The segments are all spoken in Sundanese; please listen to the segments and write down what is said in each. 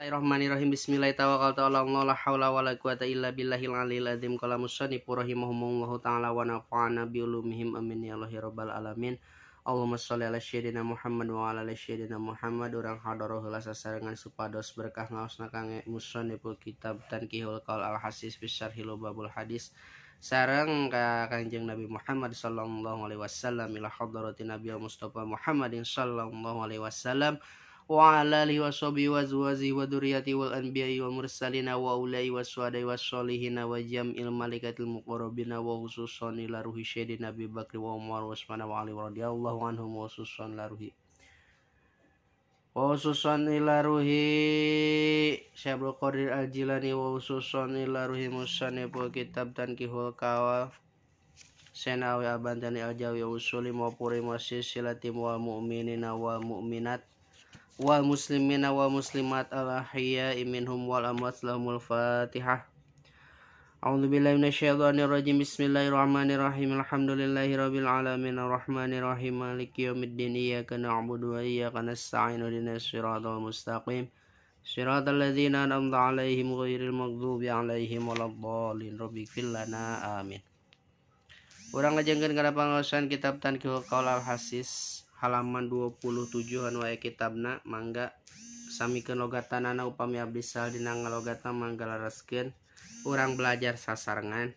Bismillahirrahmanirrahim. Bismillahirrahmanirrahim. La haula wala quwata illa billahil aliyil azim. Qala musannif rahimahumullahu taala wa nafa'ana bi ulumihim amin ya Allah ya rabbal alamin. Allahumma sholli ala sayyidina Muhammad wa ala ali sayyidina Muhammad. Urang hadoroh heula sasarengan supados berkah ngaosna kangge musanniful kitab Tankihul Qaul Al Hasis bi Syarhil Babul Hadis sareng ka Kanjeng Nabi Muhammad sallallahu alaihi wasallam ila hadratin Nabi Mustafa Muhammadin sallallahu alaihi wasallam wa ala alihi wa sahbihi wa azwajihi wa dzurriyyati wal anbiya'i wal mursalina wa ulai waswadai wassolihina wa jam'il malaikatil muqarrabina wa khususan ila ruhi sayyidina Abi Bakri wa Umar wa Utsman wa Ali radhiyallahu anhum wa khususan la ruhi wa khususan ila ruhi Syekh Abdul Qadir Al-Jilani wa khususan ila ruhi musanniful kitab Tankihul Kawal Senawi Abantani Al-Jawi usuli wa puri silati wal mu'minina wal mu'minat wal muslimina wal muslimat al ahya'i minhum wal amwat lahumul fatihah. A'udzu billahi minasyaitonir rajim. Bismillahirrahmanirrahim. Alhamdulillahirabbil alamin arrahmanirrahim maliki yaumiddin iyyaka na'budu wa iyyaka nasta'in ihdinas siratal mustaqim siratal ladzina an'amta 'alaihim ghairil maghdubi 'alaihim waladdallin. Rabbighfir lana amin. Urang ngajengkeun kana pangaosan kitab Tankihul Qaul Al Hasis halaman 27 anu aya kitabna, mangga samikeun logatanana upami abdi sal dina ngalogatna mangga laraskeun. Urang belajar sasarengan.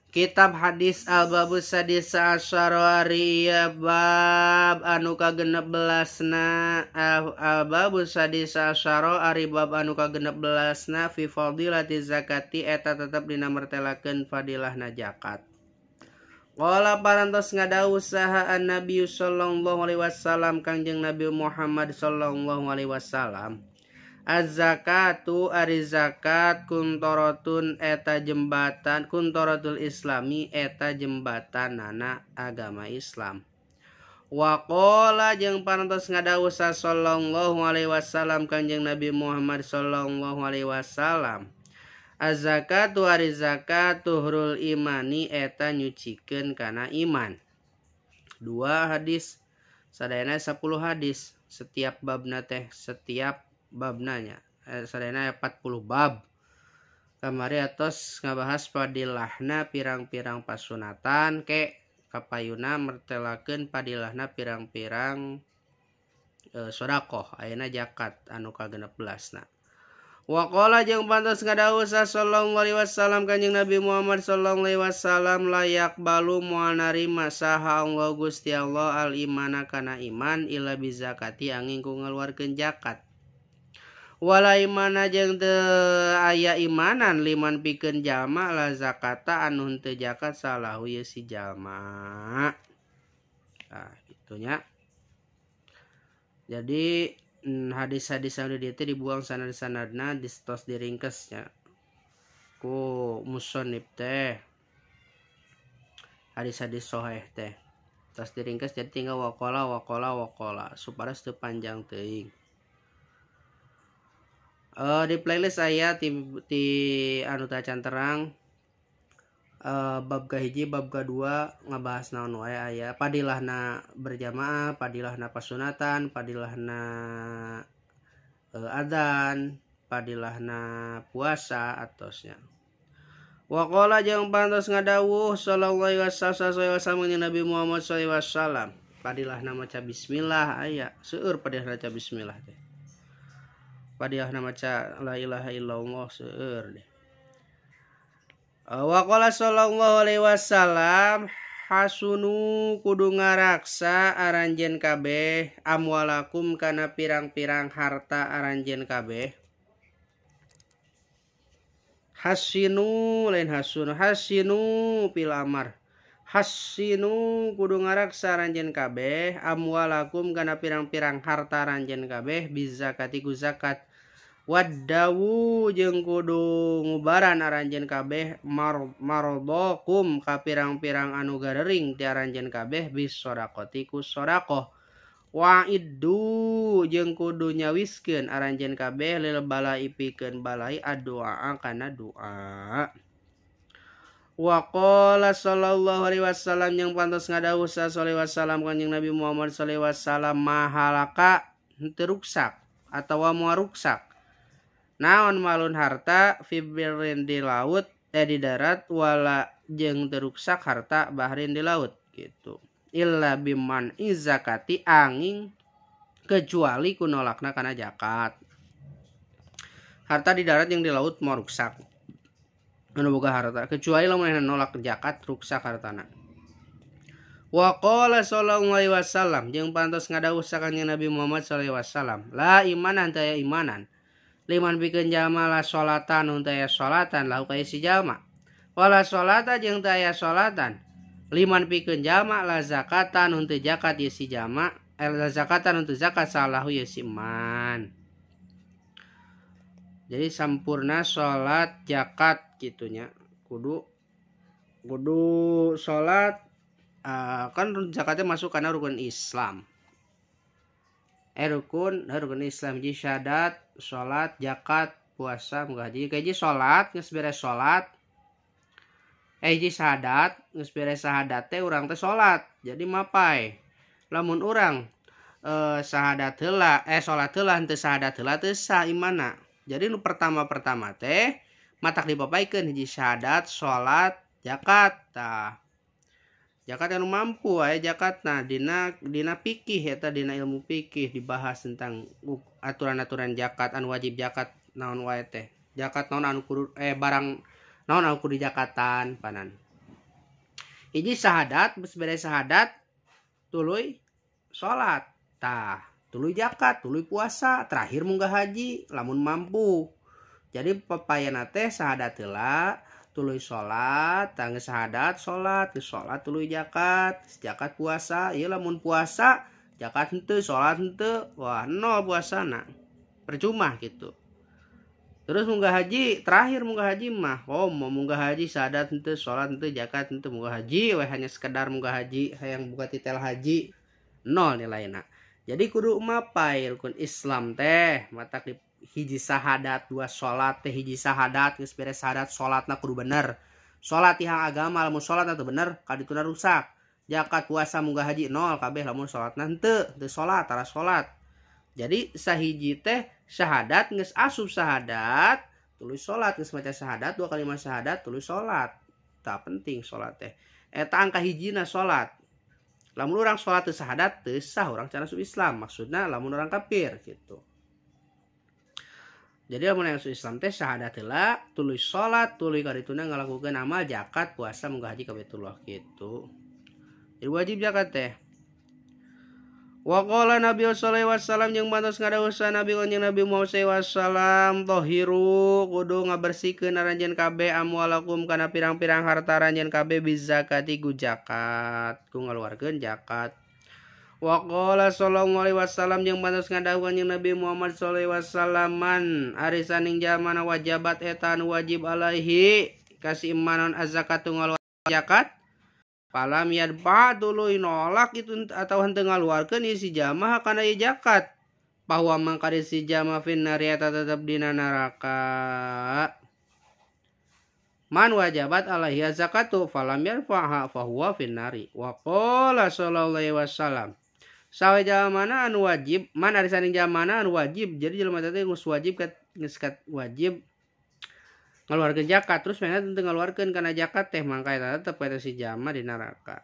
Kitab hadis Al-Babus Sadis Asyara ari bab anu ka-16na. Al-Babus Sadis Asyara ari bab anu ka-16na fi fadilati zakati eta tetep dina mertelakeun fadilahna zakat. Qala parantos ngadawuh saha an-nabi sallallahu alaihi wasallam Kangjeng Nabi Muhammad sallallahu alaihi wasallam. Az-zakatu ari zakat kuntorotun eta jembatan kuntorotul islami eta jembatanana agama Islam. Wa qala jeung parantos ngadawuh sallallahu alaihi wasallam Kangjeng Nabi Muhammad sallallahu alaihi wasallam. Az-zakatu ari zakat tuhrul imani eta nyucikeun kana iman. Dua hadis sadayana 10 hadis setiap babna teh setiap babnanya sadayana 40 bab. Kamari atos ngabahas padilahna pirang-pirang pasunatan ke kapayuna mertelakeun padilahna pirang-pirang sedekah ayeuna zakat anu ka-16na. Wa qala jeung pantos ngadawuh sallallahu alaihi wasallam Kanjeng Nabi Muhammad sallallahu alaihi wasallam layak balu moal narima saha Allah Gusti Allah al imana kana iman illa bizakati angin ku ngaluarkeun zakat. Wala imana jeung teu aya imanan liman pikeun jalma la zakata anu henteu zakat salahu ye si jalma. Nah, itunya. Jadi hadis-hadis anu dieu teh dibuang sanad-sanadna distos diringkesnya ku musannif teh hadis-hadis sahih teh tos diringkes jadi tinggal waqala waqala waqala supaya teu panjang teuing. Di playlist aya ti anu tacan terang bab kahiji bab kadua ngabahas naon wae aya padilahna berjamaah, padilahna pasunatan, padilahna adzan, padilahna puasa atosnya. Wa qala jeung pantos ngadawuh sallallahu alaihi wasallam Nabi Muhammad sallallahu alaihi wasallam padilahna maca bismillah aya seueur padilahna maca bismillah teh. Padilahna maca la ilaha illallah seueur deh. Wa qala sallallahu alaihi wasallam hasunu kudu ngaraksa aranjeun kabeh amwalakum kana pirang-pirang harta aranjeun kabeh. Hasinu lain hasunu hasinu fil amar. Hasinu kudu ngaraksa aranjeun kabeh amwalakum kana pirang-pirang harta aranjeun kabeh bizakati ku zakat. Waddawu jeung kudu ngubaran aranjeun kabeh mardokum ka pirang-pirang anu garering ti aranjeun kabeh bis sedaqati ku sedekah. Wa iddu jeung kudu nyawiskeun aranjeun kabeh lil balai pikeun balai addu'a kana doa. Wa qala sallallahu alaihi wasallam yang pantas ngadawuh sallallahu alaihi wasallam Kanjeng Nabi Muhammad sallallahu alaihi wasallam mahalaka henteu ruksak. atawa moal ruksak. Naon malun harta fi birrin di laut di darat wala jeung teu ruksak harta bahrin di laut gitu. Illa biman zakati angin kecuali ku nolakna kana zakat. Harta di darat yang di laut mau ruksak. Anu boga harta kecuali lamun nolak zakat ruksak hartana. Wa qala sallallahu alaihi wasallam jeung pantos ngadawuh sakanjeng Nabi Muhammad sallallahu alaihi wasallam, la imanan teu aya imanan. Liman pikeun jalma la salatan teu aya salatan lahu ka si jalma. Wala salata jeung teu aya salatan. Liman pikeun jalma la zakatan henteu zakat ye si jalma, la zakatan henteu zakat salahu ye si man. Jadi sampurna salat zakat gitunya. Kudu salat kan zakatnya masuk karena rukun Islam. Rukun Islam jadi syahadat, salat, zakat, puasa, munggah haji. Kayak salat geus beres salat. Hiji syahadat, geus beres syahadat teh urang teh salat. Jadi mapai. Lamun urang syahadat heula, salat heula henteu syahadat heula teu sah imana. Jadi nu pertama-pertama teh matak dipapaikeun hiji syahadat, salat, zakat. Tah. Zakat anu mampu aya zakatna dina fikih eta dina ilmu fikih dibahas tentang aturan-aturan zakat anu wajib zakat naon wae teh. Zakat naon anu kudu barang naon anu kudu zakatan panan. Hiji syahadat, geus beres syahadat tuluy salat. Tah, tuluy zakat, tuluy puasa, terakhir munggah haji lamun mampu. Jadi papayana teh syahadat heula, tuluy salat, tangge syahadat salat, geus salat tuluy zakat, zakat puasa. Ieu lamun puasa zakat henteu, salat henteu, wah nol puasana. Percuma gitu. Terus munggah haji, terakhir munggah haji mah, oh mau munggah haji syahadat henteu, salat henteu, zakat henteu, munggah haji we hanya sekedar munggah haji, hayang buka titel haji, nol nilaina. Jadi kudu mapai rukun Islam teh, matak di hiji syahadat, dua salat teh hiji syahadat, geus beres syahadat salatna kudu bener. Salat tihang agama lamun salatna teu bener kadituna rusak. Zakat, puasa, munggah haji nol kabeh lamun salatna henteu, teu salat, tara salat. Jadi sahiji teh syahadat geus asup syahadat, tuluy salat geus maca syahadat, dua kalimat syahadat tuluy salat. Tah penting salat teh. Eta angka hijina salat. Lamun urang salat teu syahadat teu sah urang can asup Islam, maksudna lamun urang kafir gitu. Jadi lamun asup Islam teh syahadat heula, tuluy salat, tuluy kadituna ngalakukeun amal zakat, puasa, munggah haji ka Baitullah gitu. Jadi wajib zakat teh. Wa qala Nabi sallallahu alaihi wasallam jeung bantos ngadawuh Nabi kanjeng Nabi Muhammad sallallahu alaihi wasallam, tahiru kudu ngabersihkeun aranjeun kabeh amwalakum kana pirang-pirang harta aranjeun kabeh bizakati ku zakat, ku ngaluarkeun zakat. Wa qala sallallahu alaihi wasallam jeung bantos ngadawuh kanjeng Nabi Muhammad sallallahu alaihi wasallam, man ari saning jalmana wajabat eta anu wajib alaihi kasih imanon az-zakatu ngaluarkeun zakat. Palam yadfa tuluy nolak itu atau henteu ngaluarkeun ieu si jamaah kana ieu zakat. Bahwa mangkari si jamaah fin nari eta tetep dina neraka. Man wajabat alaihi zakatu falam yarfaha fahuwa fin nari. Wa qala sallallahu alaihi wasallam. Sawe jalmana anu wajib, man ari saning jalmana anu wajib. Jadi jelema teh geus wajib geus wajib ngaluarkeun zakat terus mana tentu ngaluarkeun kana zakat teh mangka eta tetep eta si jalma di neraka.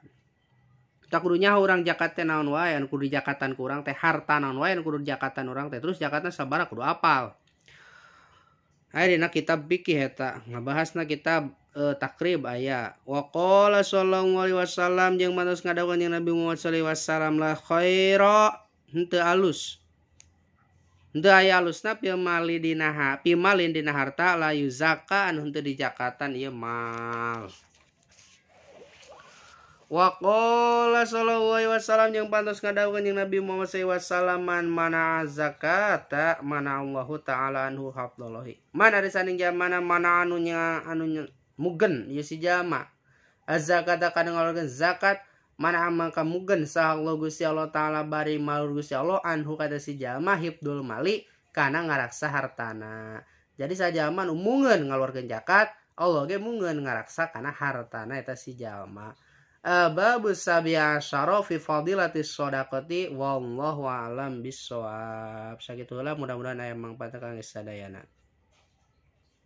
Tak kudu nyaho urang zakat teh naon wae anu kudu zakatan ku urang teh harta naon wae anu kudu zakatan urang teh terus zakatna sabaraha kudu apal. Aya dina kitab fikih eta ngabahasna kitab takrib aya. Wa qala sallallahu alaihi wasallam jeung mantos ngadawuh kanjeng Nabi Muhammad sallallahu alaihi wasallam la khaira henteu alus. Henteu aya alusna pil mali dina pimalin dina harta la yuzaka anu henteu dijakatan ieu mal. Wa qala sallallahu alaihi wasallam jeung pantos ngadawuh kanjeng Nabi Muhammad sallallahu alaihi wasallam man mana zakata mana Allahu taala anhu hafdhallahi. Man ari saning jamana mana anunya anu mugen ieu si jama. Az-zakata kana ngaluarkeun zakat mana mangka mugen saha Allah Gusti Allah taala bari malur Gusti Allah anhu kada si jalma hibdul mali kana ngaraksa hartana. Jadi sajalma nu mungeun ngaluarkeun zakat, Allah ge mungeun ngaraksa kana hartana eta si jalma. Babu sabi'a asyara fi fadilati shadaqati wallahu a'lam bissawab. Sakitu heula, mudah-mudahan aya mangfaat kangge sadayana.